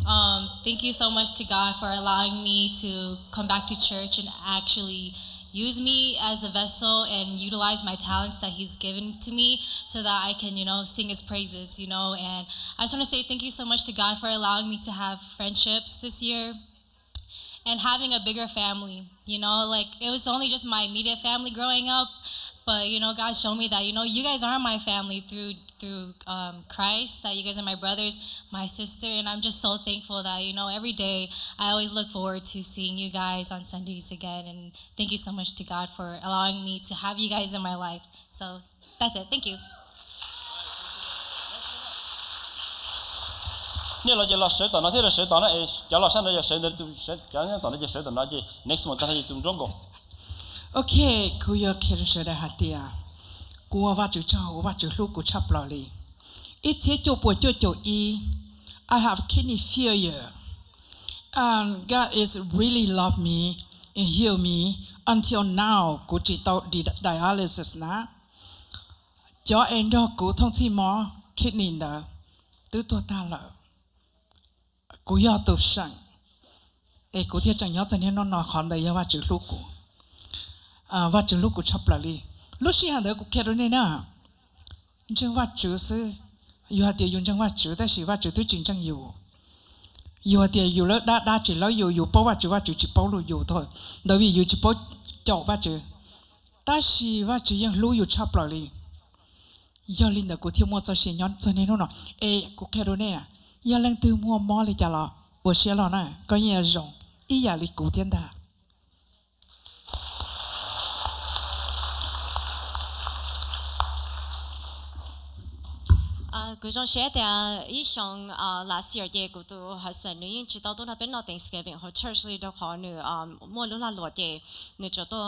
um, thank you so much to God for allowing me to come back to church and actually use me as a vessel and utilize my talents that He's given to me so that I can, you know, sing His praises, you know. And I just want to say thank you so much to God for allowing me to have friendships this year and having a bigger family. You know, like, it was only just my immediate family growing up, but you know, God showed me that, you know, you guys are my family through through um, Christ, that you guys are my brothers, my sister, and I'm just so thankful that, you know, every day I always look forward to seeing you guys on Sundays again. And thank you so much to God for allowing me to have you guys in my life. So that's it. Thank you. Nej los ces los sawv tom no thiab, los sawv tom no, cov los sab no yog sawv ntawd, cov tom no ces sawv tom no ces next one tag nrho ces tus nraub nkaus. Ok, kuv yuav qhia rau sawv daws hais tias kuv ua Vajtswv tsaug, ua Vajtswv hlub kuv tshaj plaws li. Ib txhiab cuaj pua cuaj caum ib, I have kidney failure. And God is really love me and heal me until now. Kuv tsis tau dialysis na. Cov es nrog kuv thooj txhij mob kidney ntawd twb tuag tag lawm. Kuv yog tus seem, es kuv thiaj tseem nyob txog niaj hnub no, qhov ntawd yog Vajtswv hlub kuv. Vajtswv hlub kuv tshaj plaws li. Lub sij hawm ntawd kuv qhia rau nej na, ntseeg Vajtswv xwb. Yus hais tias yus ntseeg Vajtswv tab sis Vajtswv twb tsis ntseeg yus. Yus hais tias yus lawv dab dab tsis lawv yus, yus paub Vajtswv, Vajtswv tsis paub yus, ntawd vim yus tsis paub caum Vajtswv. Tab sis Vajtswv yeej hlub yus tshaj plaws li. Yog li ntawd kuv thiaj muaj txoj sia nyob txog niaj hnub no. Es kuv qhia rau nej, yog leej twg muaj mob li cas los ua siab los na, koj yeej yuav zoo ib yam li kuv thiab ntag. Kuv zoo siab tias ib xyoo last year ces kuv tus husband nws yeej tsis tau tuaj nrog peb noj Thanksgiving hauv church li, rau qhov nws muaj lub lag luam ces nws tsuas tuaj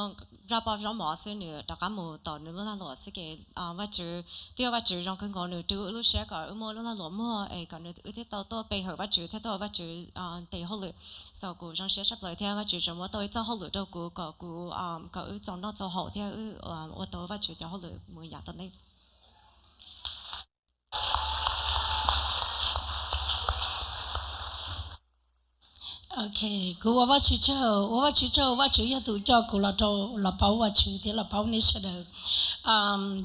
nrog poj zaub mov xwb, nws rov qab mus tom nws lub lag luam xwb. Ces Vajtswv, twb yog Vajtswv zoo kawg nkaus, nws rau wb lub siab kom wb muaj lub lag luam muag es kom nws, wb thiaj tau tuaj pe hawm Vajtswv thiab tuaj ua Vajtswv tes hauj lwm. So kuv zoo siab tshaj plaws thiab Vajtswv tseem muab tau ib txoj hauj lwm rau kuv kom kuv, kom wb txaus noj txaus haus thiab wb ua tau Vajtswv cov hauj lwm mus yav tom ntej. Ok, kuv ua Vajtswv tsaug, ua Vajtswv tsaug, Vajtswv yog tus coj kuv los rau, los paub Vajtswv thiab los paub nej sawv daws.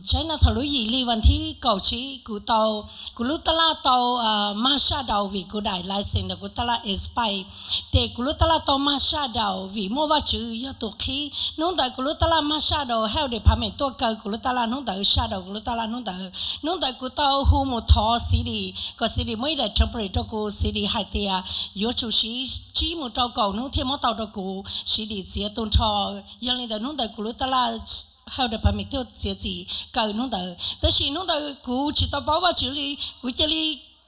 Tsaib no thaum lub yim hli vas thib kaum tsib kuv tau, kuv lub tab laj tau mag shadow vim kuv daim license ntawm kuv tab laj expire. Ces kuv lub tab laj tau mag shadow vim muaj Vajtswv yog tus qhib. Hnub ntawd kuv lub tab laj mag shadow, health department tuaj kaw kuv lub tab laj hnub ntawd, shadow kuv lub tab laj hnub ntawd. Hnub ntawd kuv tau hu mus thov City kom City muab ib daim temporary rau kuv, City hais tias yuav tsum siv tsib mus rau kaum hnub thiaj muab tau rau kuv, City txiav tu nrho. Yog li ntawd hnub ntawd kuv lub tab laj health department tuaj txiav txim kaw hnub ntawd. Tab sis hnub ntawd kuv tsis tau paub Vajtswv li, kuv cia li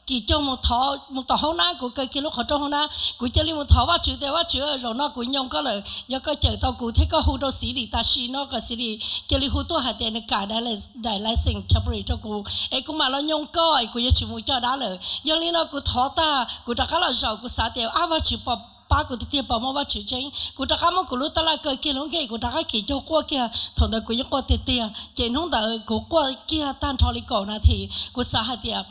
kis cog mus thov mus tom hauv nab, kuv kaw kiag lub qhov rooj hauv nab, kuv cia li mus thov Vajtswv tias Vajtswv, zaum no kuv nyoo koj lawm, yog koj cawm tau kuv thiab koj hu rau City tam sim no kom City cia li hu tuaj hais tias nws kam daim license temporary rau kuv es kuv mam los nyoo koj es kuv yuav tsis mus coj dab lawm. Yog li no kuv thov tag kuv rov qab los zaum, kuv xav tias ab Vajtswv pom pab kuv tiag tiag, pom muaj Vajtswv tseeb. Kuv rov qab muab kuv lub tab laj kaw kiag lub nkej, kuv rov qab kis cog quaj kiag, thaum ntawd kuv yeej quaj tiag tiag. Ces hnub ntawd kuv quaj kiag tag nrho li kaum nas this, kuv xav hais tias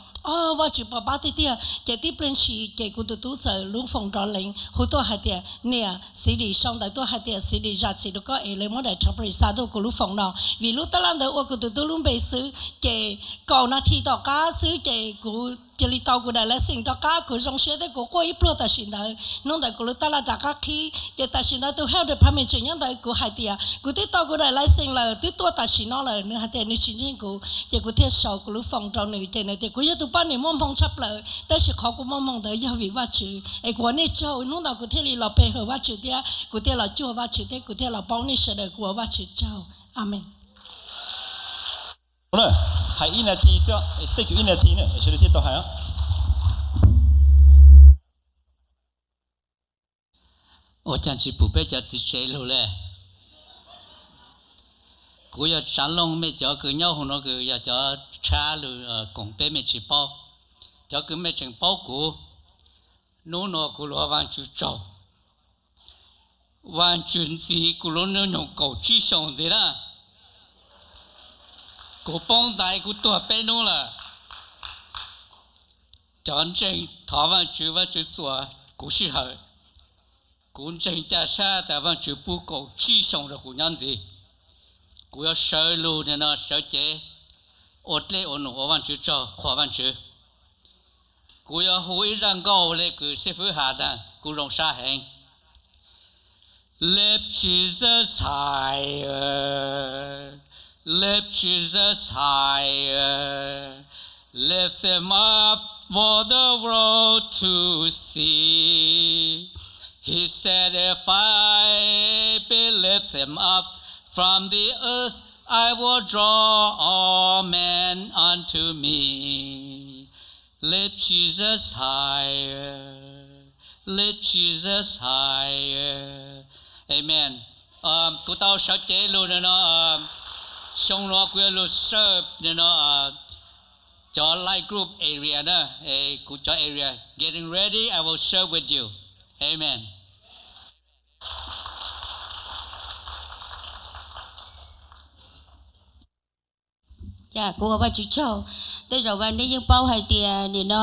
Vajtswv puas pab tiag tiag. Ces tib pliag ntshis ces kuv tus tub txawm lub foos rov lees hu tuaj hais tias, niam, Xib Lis sau ntawv tuaj hais tias Xib Lis zam txim rau koj es lawv muab daim thov pris xa tuaj kuv lub foos no. Vim lub tab laj ntawd ua kuv tus tub lub npe xwb, ces kaum nas this tom qab xwb ces kuv cia li tau kuv daim license rov qab. Kuv zoo siab thiab kuv quaj ib pluag tam sim ntawd. Hnub ntawd kuv lub tab laj rov qab qhib, ces tam sim ntawd tus health department tseem nyob ntawd. Kuv hais tias kuv twb tau kuv daim license lawm, twb tuaj tam sim no lawm. Nws hais tias nws tsis ntseeg kuv, ces kuv thiaj sau kuv lub foos rau nws, ces nws tias kuv yog tus poj niam muaj hmoo tshaj plaws, tab sis qhov kuv muaj hmoo ntawd yog vim Vajtswv. Es kuv ua nej tsaug, hnub ntawd kuv thiaj li los pe hawm Vajtswv thiab kuv thiaj los cuag Vajtswv thiab kuv thiaj los paub nej sawv daws. Kuv ua Vajtswv tsaug. Amees. Hais ib nas this xwb, stick to ib nas this na, sawv daws thiaj tau hais. Ua cas tsis pum peb cov txiv tsev lug le? Kuv yog tsav looj, mej cov kws nyob huv nuav kws yog cov tshab lug koom peb mej tsis paub. Cov kws mej tseem paub kuv, hnub nuav kuv lug ua Vaajtswv tsaug. Vaajtswv ntxiv kuv lub hnub nyoog kaum tsib xyoos ntxiv na. Kuv poob ntais kuv tuag peb hnub lawm. Cov ntseeg thov Vaajtswv, Vaajtswv txuas kuv sij hawm. Kuv ntseeg ca sab tas Vaajtswv pub kaum tsib xyoos rau kuv nyob ntxiv. Kuv yuav sawv lug nim no sawv cev ua dlej ua num ua Vaajtswv tsaug, qhuas Vaajtswv. Kuv yuav hu ib zaj nkauj le kws xib fwb has tas kuv zoo sab heev. Lift Jesus higher, lift Jesus higher, lift him up for the world to see. He said, if I be lifted up from the earth, I will draw all men unto me. Lift Jesus higher, lift Jesus higher. Amen. Kuv tau sawv cev lug nim no, xyoo nuav kuv yuav lug serve nim no cov life group area na, kuv cov area getting ready, I will serve with you. Amen. Yog kuv ua Vajtswv tsaug. Tej zaum nej yeej paub hais tias nim no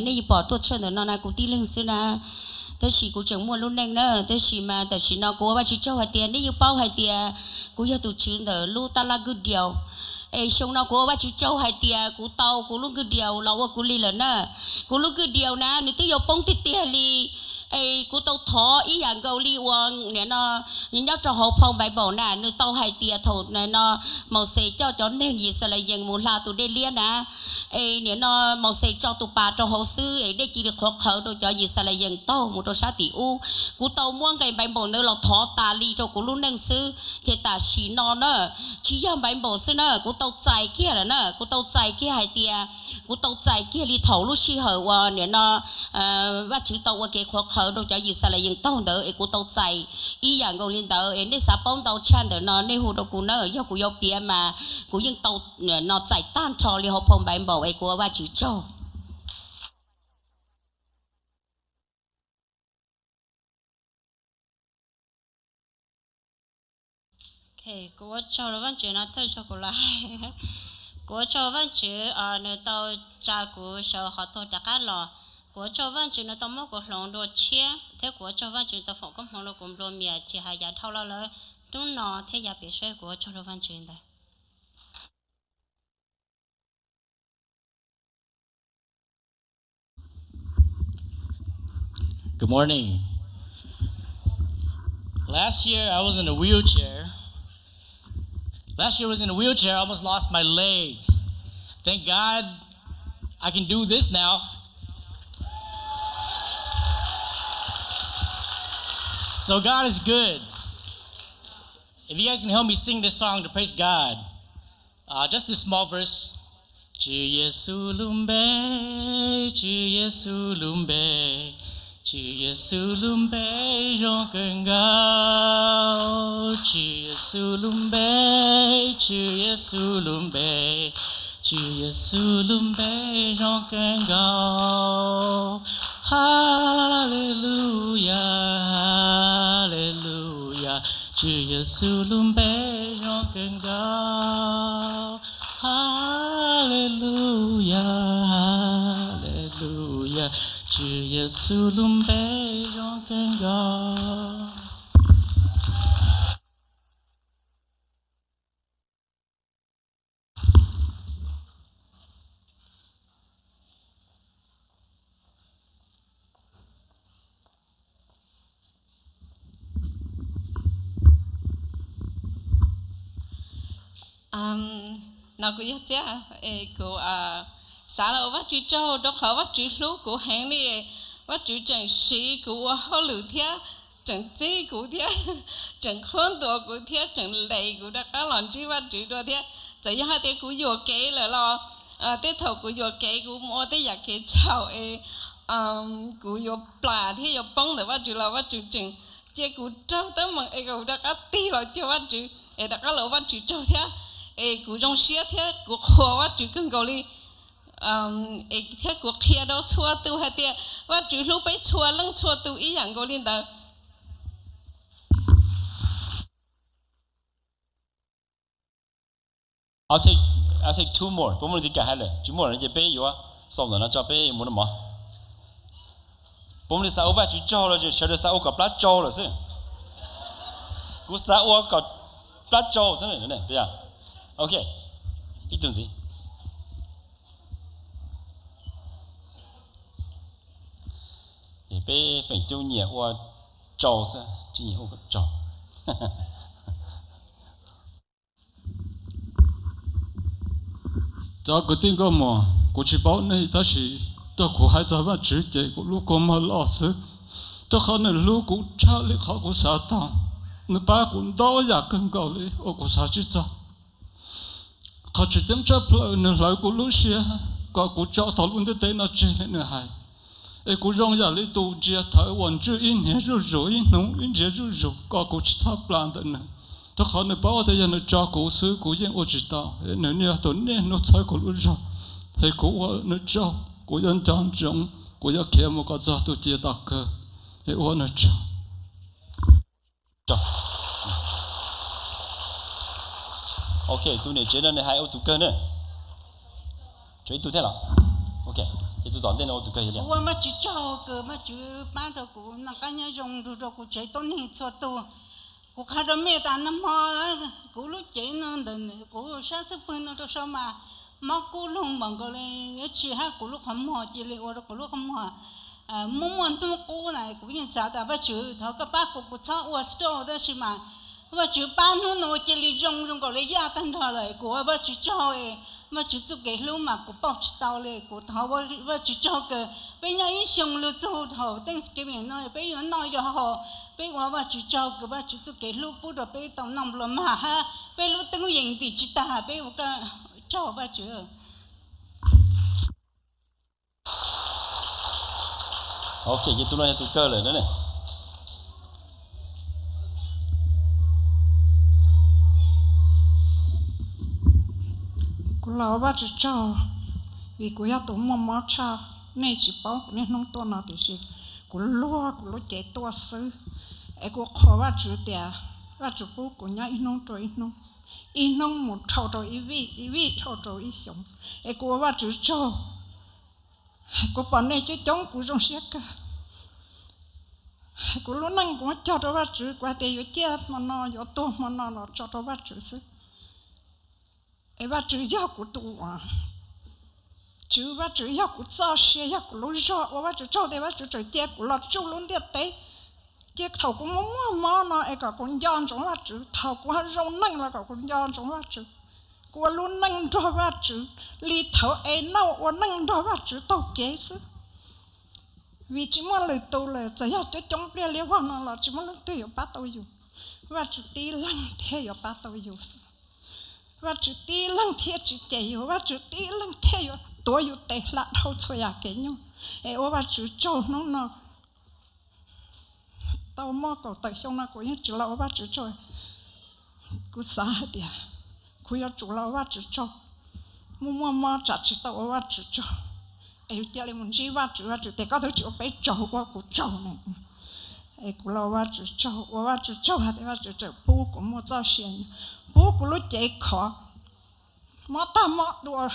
nej yeej pom tuaj tshaj ntawm no na kuv tib leeg xwb na, tab sis kuv tseem muaj lub neej na. Tab sis mas tam sim no kuv ua Vajtswv tsaug hais tias nej yeej paub hais tias kuv yog tus tswv ntawm lub tab laj nkwj diaus. Es xyoo no kuv ua Vajtswv tsaug hais tias kuv tau kuv lub nkawj diaus los ua kuv li lawm na. Kuv lub nkawj diaus na nws twb yuav poob tiag tiag li. Es kuv tau thov ib yam nkaus li uas nim no nyob rau hauv phau Npaiv Npaum na, nws tau hais tias thaum no Mauxes coj cov neeg Yixalayees mus hla tus dej liab na, es nim no Mauxes tso tus pas rau hauv xwb es dej cia li qhuav qhawv rau cov Yixalayees taug mus rau sab tim ub. Kuv tau muab nqe Npaiv Npaum ntawd los thov tas li rau kuv lub neej xwb, ces tam sim no na tsis yog Npaiv Npaum xwb na, kuv tau txais kiag lawm na, kuv tau txais kiag hais tias kuv tau txais kiag li thaum lub sij hawm uas nim no Vajtswv tau ua kev qhuav qhawv rau cov Yixalayees taug ntawd es kuv tau txais ib yam nkaus li ntawd. Es nej xav paub ntau tshaj ntawm no nej hu rau kuv na, yog kuv yuav piav mas kuv yeej tau no txais tag nrho li hauv phau Npaiv Npaum es kuv ua Vajtswv tsaug. Kuv ua tsaug rau Vaajtswv no thawj zaug kuv los hais, kuv ua tsaug Vaajtswv nws tau tsa kuv sawv qhov tuag rov qab los. Kuv ua tsaug Vaajtswv nws tau muab kuv hloov dua tshiab, thiab kuv ua tsaug Vaajtswv nws tau foom koob hmoov rau kuv nplua mias tsis hais yav dhau los lawm, hnub no thiab yav pem saib. Kuv ua tsaug rau Vaajtswv ntag. Good morning. Last year I was in a wheelchair. Last year I was in a wheelchair. I almost lost my leg. Thank God I can do this now. So God is good. If you guys can help me sing this song to praise God. Uh, just this small verse. Tswv Yexus lub npe, Tswv Yexus lub npe, Tswv Yexus lub npe zoo kawg nkaus. Tswv Yexus lub npe, Tswv Yexus lub npe, Tswv Yexus lub npe zoo kawg nkaus. Hallelujah, hallelujah, Tswv Yexus lub npe zoo kawg nkaus. Hallelujah. Tswv Yexus lub npe zoo kawg nkaus. No kuv yog Txiaj, kuv xav los ua Vajtswv tsaug rau qhov Vajtswv hlub kuv heev li. Vajtswv tseem siv kuv ua hauj lwm thiab, tseem txib kuv thiab, tseem qhuab ntuas kuv thiab, tseem les kuv rov qab los ntsib Vajtswv dua thiab. Txawm yog hais tias kuv yuam kev lawm los tej thaum kuv yuam kev kuv mus ua tej yam kev txhaum es kuv yuav plam thiab yuav poob ntawm Vajtswv los Vajtswv tseem cia kuv raug teeb meem es kuv rov qab tig los cuag Vajtswv es rov qab los ua Vajtswv tsaug thiab. Es kuv zoo siab thiab kuv qhuas Vajtswv kawg nkaus li. Es thiab kuv qhia rau txhua tus hais tias Vajtswv hlub peb txhua leej txhua tus ib yam nkaus li ntawd. I'll take two more. Puas muaj leej twg kam hais lawm? Tsis muaj lawm ces peb yuav xaus ntawm no tso peb mus noj mov. Puas muaj leej twg xav ua Vajtswv tsaug los sawv daws xav ua kom plab tsau lawm xwb? Kuv xav ua kom plab tsau xwb. Ok, ib tug ntxiv. Ces peb feem coob nyiam ua tsau xwb, tsis nyiam ua kom tsau. Cov kwv tij nkauj muam, kuv tsis paub nej tab sis thaum kuv hais txog Vajtswv ces kuv lub kua muag loj xwb, rau qhov nws hlub kuv tshaj li qhov kuv xav tau. Nws pab kuv ntau yam kawg nkaus li uas kuv xav tsis txog. Qhov tseem ceeb tshaj plaws nws hlawv kuv lub siab kom kuv tso tau lub ntiaj teb no tseg li nws hais. Es kuv zoo yam li tus ntsia thawv uas ntswj ib hniav zuj zus ib hnub ib ntsia zuj zus kom kuv tsis txhob plam ntawm nws, rau qhov nws paub tias yog nws tso kuv xwb kuv yeej ua tsis tau. Nws yog tus niaj hnub txhawb kuv lub zog, es kuv ua nws tsaug, kuv yuav nco ntsoov, kuv yuav khiav mus kom txog tus cia tom kawg, es ua nws tsaug. Ok, tus niam tsev no nws hais ua tus kawg na. Tshuav ib tug thiab los? Ok, ces tus tom ntej no ua tus kawg yog li. Ua Vajtswv tsaug kws Vajtswv pab rau kuv noj qab nyob zoo nrug rau kuv tsev tuab neeg txhua tus. Kuv qha rau mej tas nag hmo kuv lub cev no ntawm kuv sab xub pwg no rau sau mas mob kub lug npaum nkaus li, yuav tsis hab kuv lub qhov muag cia li ua rau kuv lub qhov muag muaj muaj ntug qub na. Kuv yeej xav tas Vajtswv thov koj pab kuv, kuv txhob ua stroke tab sis mas Vajtswv pab hnub no cia li zoo zoo nkaus li yaj tag nrho lawm. Kuv ua Vajtswv tsaug, Vajtswv txuj kev hlub mas kuv pauj tsis tau li. Kuv thov Vajtswv tsaug kws peb nyob ib xyoo lug txug thaum Thanksgiving no peb yuav noj yuav haus, peb ua Vajtswv tsaug kws Vajtswv txuj kev hlub pub rau peb tau noj nplua mag hab peb lub teeb yees ntim tsis tag, peb ua koj tsaug Vajtswv. Ok, ces tus no yog tus kawg lawm na. Kuv los ua Vajtswv tsaug vim kuv yog tus muaj mob tshaj. Nej tsis paub kuv niaj hnub tuaj no tiam sis kuv luag kuv lub cev tuaj xwb. Es kuv qhuas Vajtswv tias Vajtswv pub kuv nyob ib hnub rau ib hnub, ib hnub mus dhau rau ib vij, ib vij dhau rau ib xyoos. Es kuv ua Vajtswv tsaug. Kuv pom nej coob coob kuv zoo siab kawg. Kuv lub neej kuv muab cog rau Vajtswv, kuv hais tias yuav ciaj hmo no yuav tuag hmo no los tso rau Vajtswv xwb. Es Vajtswv yog kuv tus uas, Tswv Vajtswv yog kuv txoj sia, yog kuv lub zog. Ua Vajtswv tsaug tias Vajtswv tseem cia kuv los tsuj lub ntiaj teb. Ces thaum kuv muaj muaj mob no es kom kuv nco ntsoov Vajtswv, thaum kuv ho zoo neej los kom kuv nco ntsoov Vajtswv. Kuv ua lub neej nrog Vajtswv li thaum Enauj ua neej nrog Vajtswv taug kev xwb. Vim tsis muaj lwm tus lawm, txawm yog coob coob pliag li vog no los tsis muaj leej twg yuav pab tau yus. Vajtswv tib leeg thiaj yuav pab tau yus xwb. Vajtswv tib leeg thiaj tsis cem yus, Vajtswv tib leeg thiaj yuav tuav yus tes hla dhau txhua yam kev nyuaj. Es ua Vajtswv tsaug hnub no. Tau muaj kaum tawm xyoo no kuv yeej tsis los ua Vajtswv tsaug. Kuv xav hais tias kuv yuav tsum los ua Vajtswv tsaug. Muaj muaj mob tsam tsis tau ua Vajtswv tsaug, es cia li mus ntsib Vajtswv, Vajtswv tias koj twb tsis ua peb tsaug ua kuv tsaug ne. Es kuv los ua Vajtswv tsaug, ua Vajtswv tsaug hais tias Vajtswv tseem pub kuv muaj txoj sia, pub kuv lub cev khov, mob tag mob dua,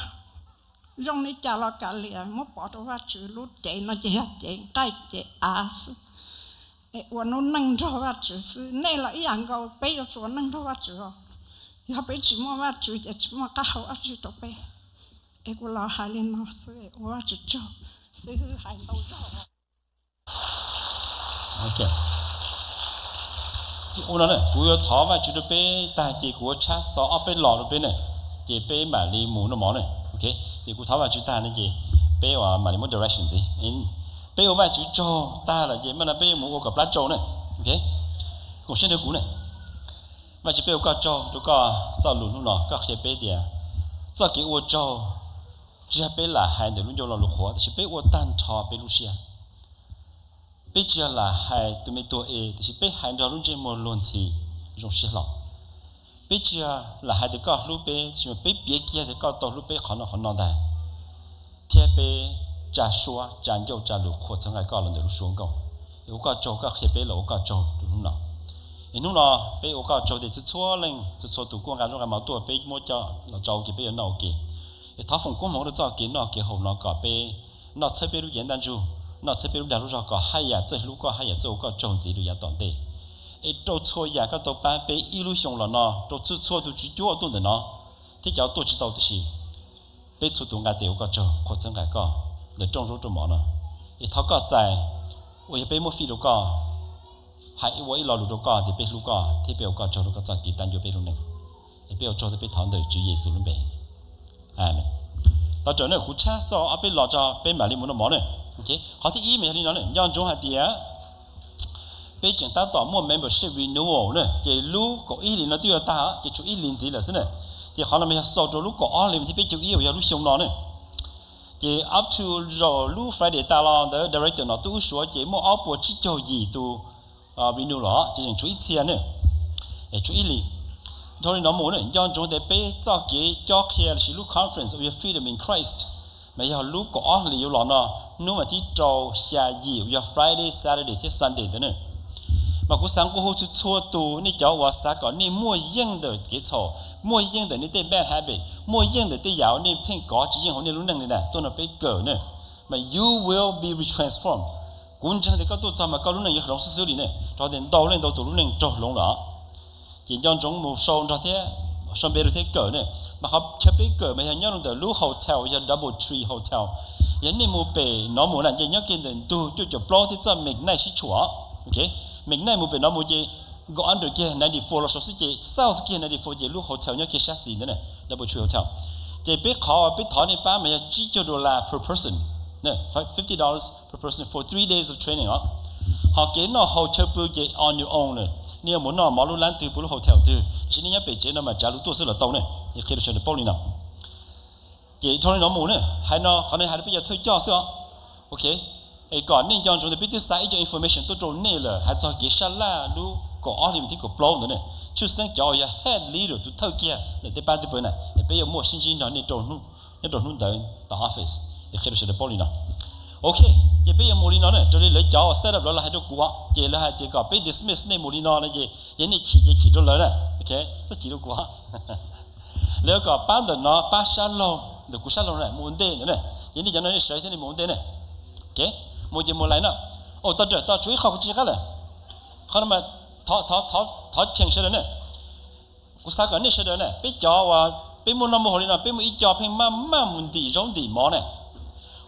Zoo li cas los kav liam, muab pov rau Vajtswv. Lub cev no ces yog cev nqaij cev av xwb, es ua lub neej nrog Vajtswv xwb. Nej los ib yam nkaus, peb yuav tsum ua neej nrog Vajtswv os. Yog peb tsis muaj Vajtswv ces tsis muaj qab hau dab tsi rau peb. Es kuv los hais li no xwb, ua Vajtswv tsaug. Xib hwb hais ntau zaug. Ua no, kuv yuav thov Vajtswv rau peb tag ces kuv yuav tshab xov ob peb lo rau peb na, ces peb mam li mus noj mov na. Ok, ces kuv thov Vajtswv tag no ces peb mam li muab direction ntxiv. Peb ua Vajtswv tsaug tag lawm ces mam no peb yuav mus ua kom plab tsau na. Ok, koom siab nrog kuv na. Vajtswv, peb ua koj tsaug rau koj txoj lus hnub no, koj qhia peb tias txoj kev ua tsaug tsis yog peb lam hais ntawm lub ncauj lo lus qhuav, tab sis peb ua tag nrho peb lub siab. Peb tsis yog lam hais tus me tuag es, tab sis peb hais nrog lub ntsej muag luag ntxhi zoo siab hlo. Peb tsis yog lam hais tias koj hlub peb, tab sis peb piav kiag tias koj tau hlub peb qhov no qhov no ntag, thiab peb tsa suab tsa ncauj tsa lus qhuas txhawb nqa koj los ntawm lub suab nkoos. Es ua koj tsaug koj qhia peb los ua koj tsaug rau hnub no. Es hnub no peb ua koj tsaug tias txhua txhua leej txhua txhua tus kuj nqa zaub nqa mov tuaj, peb muab coj los tsau ua ke peb yuav noj ua ke. Es thov foom koob hmoov rau txoj kev noj kev haus no kom peb noj txhawb peb lub cev ntaj ntsug, noj txhawb peb lub dag lub zog kom haj yam txawj hlub koj, haj yam txawj ua koj tsaug ntxiv rau yav tom ntej. Es rau txhua yam koj tau pab peb ib lub xyoo los no, rau txhua txhua tus tsis cuab tuaj ntawm no, thiab cov tuaj tsis tau tiam sis peb txhua tus nqa tes ua koj tsaug qhuas txhawb nqa koj ntawm rooj zaub rooj mov no. Es thov koj txais uas yog peb muab fij rau koj, hais ua ib lo lus rau koj tias peb hlub koj thiab peb ua koj tsaug rau koj txoj kev tag ncua peb lub neej. Es peb ua tsaug thiab peb thov ntawm Tswv Yexus lub npe, amees. Tau raws na, kuv tshab xov ob peb lo tso peb mam li mus noj mov na. Qhov thib ib mas yog li no na, nco ntsoov hais tias peb tseem tab tom muaj membership renewal na, ces lub kaum ib hlis no twb yuav tag ces tshuav ib hlis ntxiv lawm xwb na. Ces qhov no mas yog xaus rau lub kaum ob hlis thiab peb caug ib uas yog lub xyoo no na. Ces up to zaum lub Friday tas los ntawd director no tuaj ub suav ces muaj ob puas tsib caug yim tus renew los ces tseem tshuav ib txhia na, tshuav ib hlis. Dhau li no mus na, nco ntsoov tias peb txoj kev cob qhia lossis lub conference uas yog Freedom in Christ mas yog lub kaum ob hlis yuav los no, hnub vas thib rau xya yim uas yog Friday, Saturday thiab Sunday ntawd na. Mas kuv xav nqua hu txhua txhua tus nej cov uas xav kom nej muaj yeej ntawm kev txhaum, muaj yeej ntawm nej tej bad habit, muaj yeej ntawm tej yam uas nej pheej kov tsis yeej hauv nej lub neej li na, tuaj nrog peb kawm na. Mas you will be retransformed. Kuv ntseeg tias koj tuaj txog mas koj lub neej yuav hloov xwb xwb li ne, rau tias ntau leej ntau tus lub neej raug hloov lawm. Ces nco ntsoov mus sau nrog thiab, sau npe rau thiab kawm ne. Mas qhov chaw peb kawm mas yog nyob rau ntawm lub hotel yog Double Tree Hotel. Yog nej mus pem no mus na ces nyob kiag ntawm ntug cuaj caum plaub thiab txoj McKnight sib tshuam. Ok, McKnight mus pem no mus ces go under kiag ninety four los saud xwb ces south kiag ninety four ces lub hotel nyob kiag sab xis ntawd ne, Double Tree Hotel. Ces peb qhov peb thov nej pab mas yog tsib caug dollar per person, fifty dollars per person for three days of training os. Ho kev noj haus chaw pw ces on your own lawm, nej yuav mus noj mov lub lab twg pw lub hotel twg, tiam sis nej nyob pem tsev no mas tsav lus tuaj xwb los tau ne. Qhia rau sawv daws paub li no. Ces dhau li no mus ne, hais no qhov no hais rau peb cov thawj coj xwb os. Ok, es kom nej nco ntsoov tias peb twb xa ib co information tuaj rau nej lawm hais txog kev sab laj lub kaum ob hli vas thib kaum plaub ntawd ne. Tshwj xeeb cov uas yog head leader tus thawj kiag ntawm tej pab twb pw na, es peb yuav muaj sib ntsib nrog nej nyob rau hnub ntawd tom office, es qhia rau sawv daws paub li no. Ok, ces peb yuav mus li no na, raws li lawv cov uas set up lawv los hais rau kuv, ces lawv hais tias kom peb dismiss nej mus li no no ces yog nej chim ces chim rau lawv na. Ok, txhob chim rau kuv. Lawv kom pab ntawm no, pab sab laug, ntawm kuv sab laug na mus ua ntej ntawd na. Ces nej cov no nej sawv thiab nej mus ua ntej na. Ok, mus ces mus lais no. Au, tau raws, tau tshuav ib qho kuv tsis nco qab lawm. Qhov no mas thov cheem sawv daws na. Kuv xav kom nej sawv daws na, peb cov uas peb muaj noj muaj haus li no, peb muaj ib co pheej maj maj mus ntim zaub ntim mov na.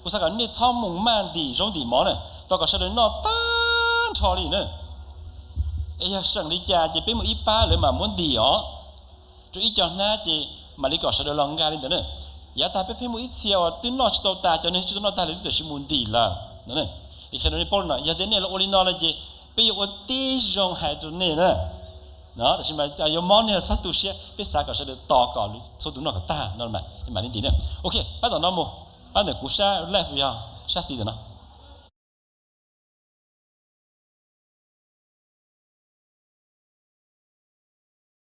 Kuv xav kom nej txhob mus maj ntim zaub ntim mov na, tos kom sawv daws noj tag nrho li na. Es yog seem li cas ces peb muaj ib pab lawv mam muab ntim os. Rau ib co hnab ces mam li kom sawv daws los nqa li ntawd na. Yav tag peb pheej muaj ib txhia uas twb noj tsis tau tas, cov neeg tsis tau noj tag lawv twb tam sim mus ntim lawm no. Es qhia rau nej paub li no, yog tias nej los ua li no no ces peb yuav ua tib zoo hais rau nej na. Tam sis mas yuav mob nej los txhob tu siab, peb xav kom sawv daws tos kom txhua tus noj kom tag no mam li ntim na. Ok, pab tom no mus, pab ntawm kuv sab left yog sab xis ntawm no.